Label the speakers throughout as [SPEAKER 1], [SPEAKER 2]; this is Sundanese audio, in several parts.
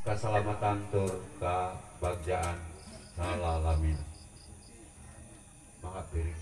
[SPEAKER 1] Kasalamatan tur kabagjaan salalamin. Mangga piring.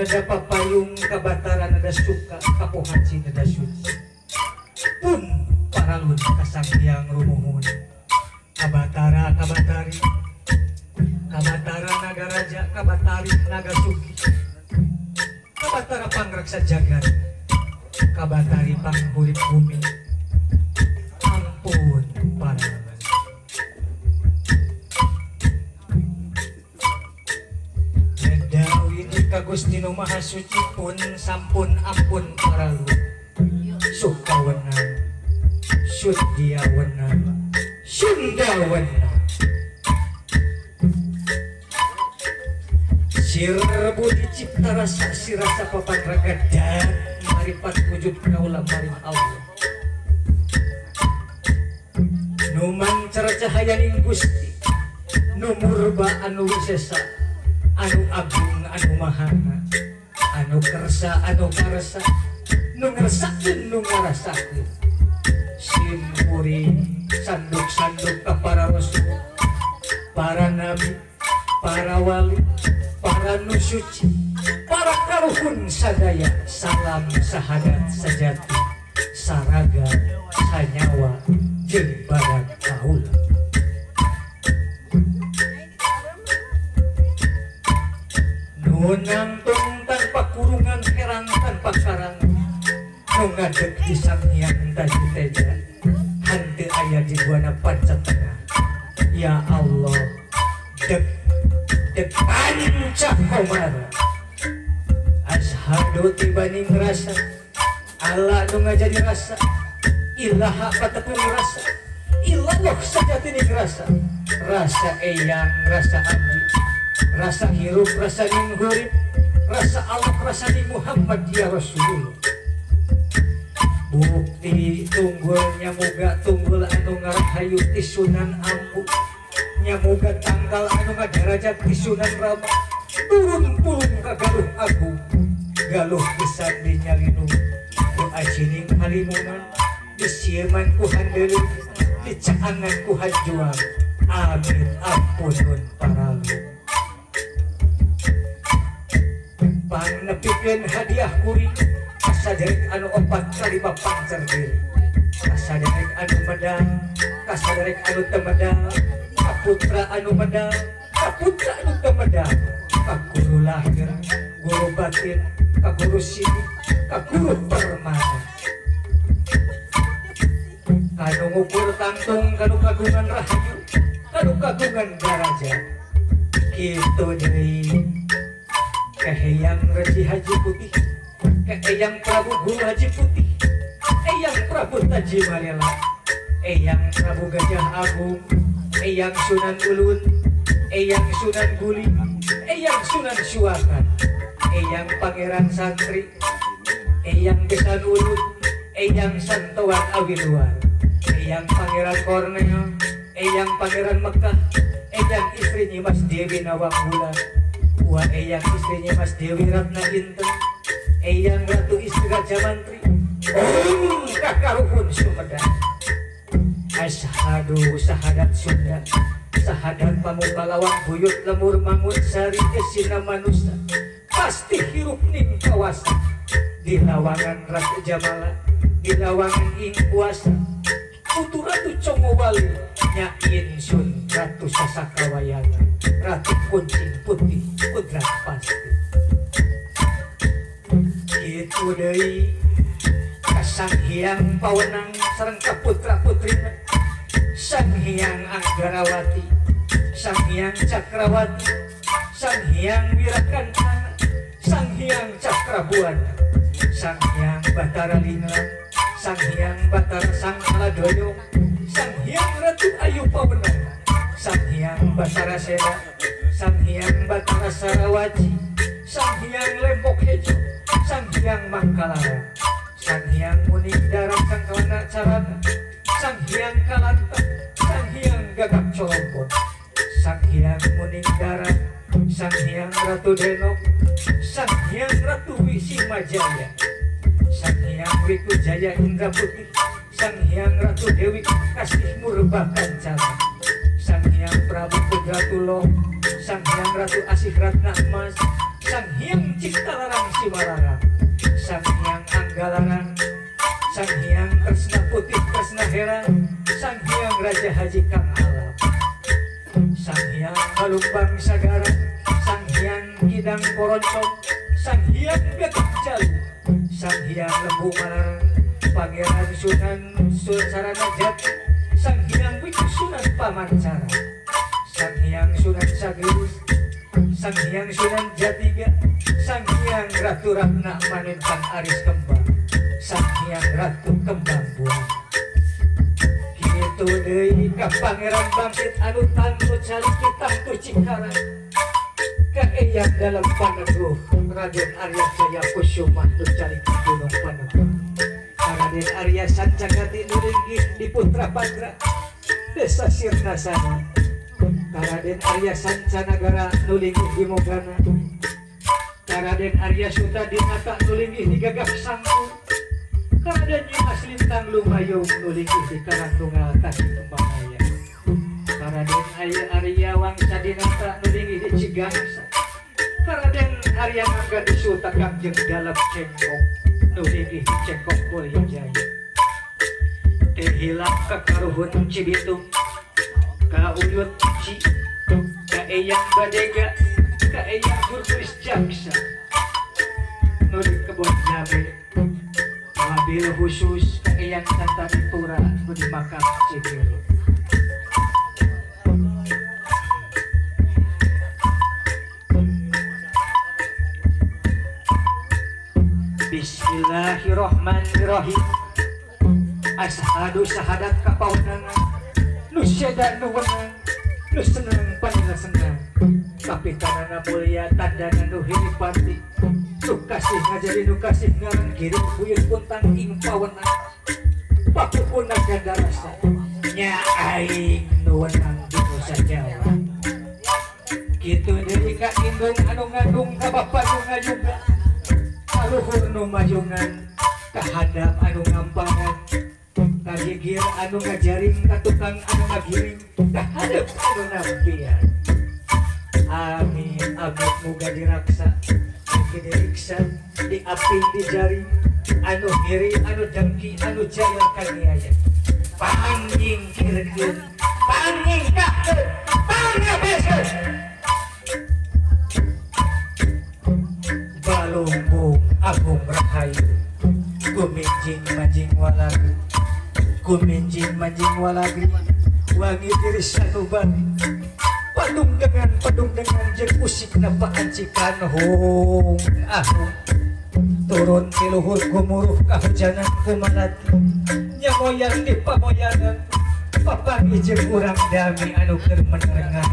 [SPEAKER 2] Nada papayung kabatara nada suka kapohaji nada suci pun paralun kasanghyang rumuhun kabatara kabatari kabatara naga raja kabatari naga suki kabatara pangraksa jagat kabatari panghurip bumi ampun paralun. Ka Gusti Nu Maha Suci pun sampun ampun paralun suka wenang sudia wenang Sunda wenang sir budi cipta rasa sirasa papan raga dan maripat wujud kaula maring Allah nu mancar cahayaning Gusti nu murba anu wisesa anu agung anu mahana anu kersa anu karsa nu ngersakeun nu ngarasakeun simkuring sanduk-sanduk ka para rasul para nabi para wali para nu suci para karuhun sadaya salam sahadat sejati saraga sanyawa jeung barang kaula. Nangtung tanpa kurungan herang tanpa karang nu ngadeg di Sanghyang Taji Teja henteu aya di buana panca tengah. Ya Allah deg deg panca komara ashadu tibaning rasa Allah nu ngajadi rasa ilaha patepung rasa ilallah sajatining rasa rasa eyang rasa abdi rasa hirup rasa ning hurip rasa Allah rasa ning Muhammad ya Rasulullah. Bukti tunggul nyamuga tunggul anu ngarahayu ti Sunan Ampu nyamuga tangkal anu ngadarajat ti Sunan Rama turun pulung ka Galuh Agung Galuh gesan dinyalinung ku ajining halimunan disieman ku handeuleuh dicaangan ku hanjuang amin ampunun paralu pangnepikeun hadiah kuring kasaderek anu opat kalima pangcer diri kasaderek anu medang kasaderek anu teu medang kaputra anu medang kaputra anu teu medang ka guru lahir guru batin ka guru sidik ka guru permana kanu ngukur tangtung kanu kagungan rahayu kanu kagungan daraja kitu deui kaheyang Resi Haji Putih Eyang Prabu Guru Haji Putih Eyang Prabu Tajimalela Eyang Prabu Gajah Agung Eyang Sunan Ulun Eyang Sunan Guli Eyang Sunan Suwakan Eyang Pangeran Santri Eyang Besan Ulun Eyang Santoan Awiluar Eyang Pangeran Korneo Eyang Pangeran Mekah Eyang istri Nyimas Dewi Nawang Wulan Wah Eyang istri Nyimas Dewi Ratna Inten Eyang Ratu Istri Raja Mantri Om kakaruhun Sumedang Asyhadu sahadat Sunda sahadat pamukalawang buyut lemur mangut sari esina manusa pasti hirup ning kawasa di lawangan Ratu Jamala di lawangan ing kuasa putu Ratu Congowali nyain sun Ratu Sasakawayana Ratu Kuncing Putih Kudrat Pasti kitu deui ka Sang Hyang Pawenang sareng ka putra-putrina Sang Hyang Anggarawati Sang Hyang Cakrawati Sang Hyang Wirakancana Sang Hyang Cakrabuana Sang Hyang Batara Linglang Sang Hyang Batara Sang Aladoyong Sang Hyang Ratu Ayu Pawenang Sang Hyang Batara Sena Sang Hyang Batara Sarawaji Sang Hyang Lembok Hejo Sang Hyang Mangkalara Sang Hyang Muning Darat Sang Kelana Carana Sang Hyang Kalanta Sang Hyang Gagak Colombon Sang Hyang Muning Darat Sang Hyang Ratu Denok Sang Hyang Ratu Wisimajaya Sang Hyang Wikujaya Indra Putih Sang Hyang Ratu Dewi Kasih Murba Kancana Sang Hyang Prabu Pudratulo Sang Hyang Ratu Asih Ratna Emas Sang Hyang Ciptalarang Simalarang Sang Hyang Anggalarang Sang Hyang Kresna Putih Kresna Herang Sang Hyang Raja Haji Kang Alam Sang Hyang Balumbang Sagara Sang Hyang Kidang Koroncong Sang Hyang Gagak Jalu Sang Hyang Lembu Malarang Pangeran Sunan Sarana Jati Sang Hyang Wiku Sunan Pamancara Sang Hyang Sunan Sagirus Sang Hyang Sunan Jatiga Sang Hyang Ratu Ratna Manintang Aris Kembang Sang Hyang Ratu Kembang Buah kitu deui ka Pangeran Bangkit anu tangtu caliki tangtu Cikarang ka Eyang Dalem Paneguh Raden Arya Jaya Kusuma nu caliki Gunung Paneguh Raden Arya Sancagati nu linggih di Putra Pagra Desa Sirnasana Raden Arya Sancanagara nu linggih di Mogana Raden Arya Suta Dinata nu linggih di Gagak Sangkur Raden Nyimas Lintang Lumayung nu linggih di Karangtunggal Tasik Kembangaya Raden Arya Wangsa Dinata nu linggih di Cigangsa Raden Arya Mangga Suta Kangjeng Dalem Cengkok nu linggih di Cengkok Mulya Jaya teu hilap ka karuhun Cibitung ka Uyut Ci ka Eyang Badega ka Eyang Gurtuis Jaksa nu di Kebon Jabe mobil khusus ka Eyang Santanitura nu di makam Cibiru. Bismillahirrahmanirrahim. Ashadu sahadat kapaunangan nu seda nu wenang nu seneng panila senang kapitanana mulia tandana nu hiripati Nu kasih ngajadi nu kasih ngaran giring buyut puntang ing pawenang pakupuna gandarasa nya aing nu wenang di Nusa Jawa. Kitu deui ka indung anu ngandung ka bapa nu ngayuga kaluhur nu mayungan kahadap anu ngampangan kagigir anu ngajaring ka tukang anu ngagiring kahadap anu nampian. Amin amin muga diraksa mugi diriksa diaping dijaring anu hiri anu dengki anu jaya kaniaya panyingkirkeun panyingkahkeun pangabeseun balumbung agung rahayu kuminjing manjing walagi kuminjing manjing walagi wangi diri sanubari padung dengan jeung usikna paancikan hung ahung turun ti luhur gumuruh kahujanan kumalati nyamoyan di pamoyanan papanggih jeung urang dami anu keur menerengah.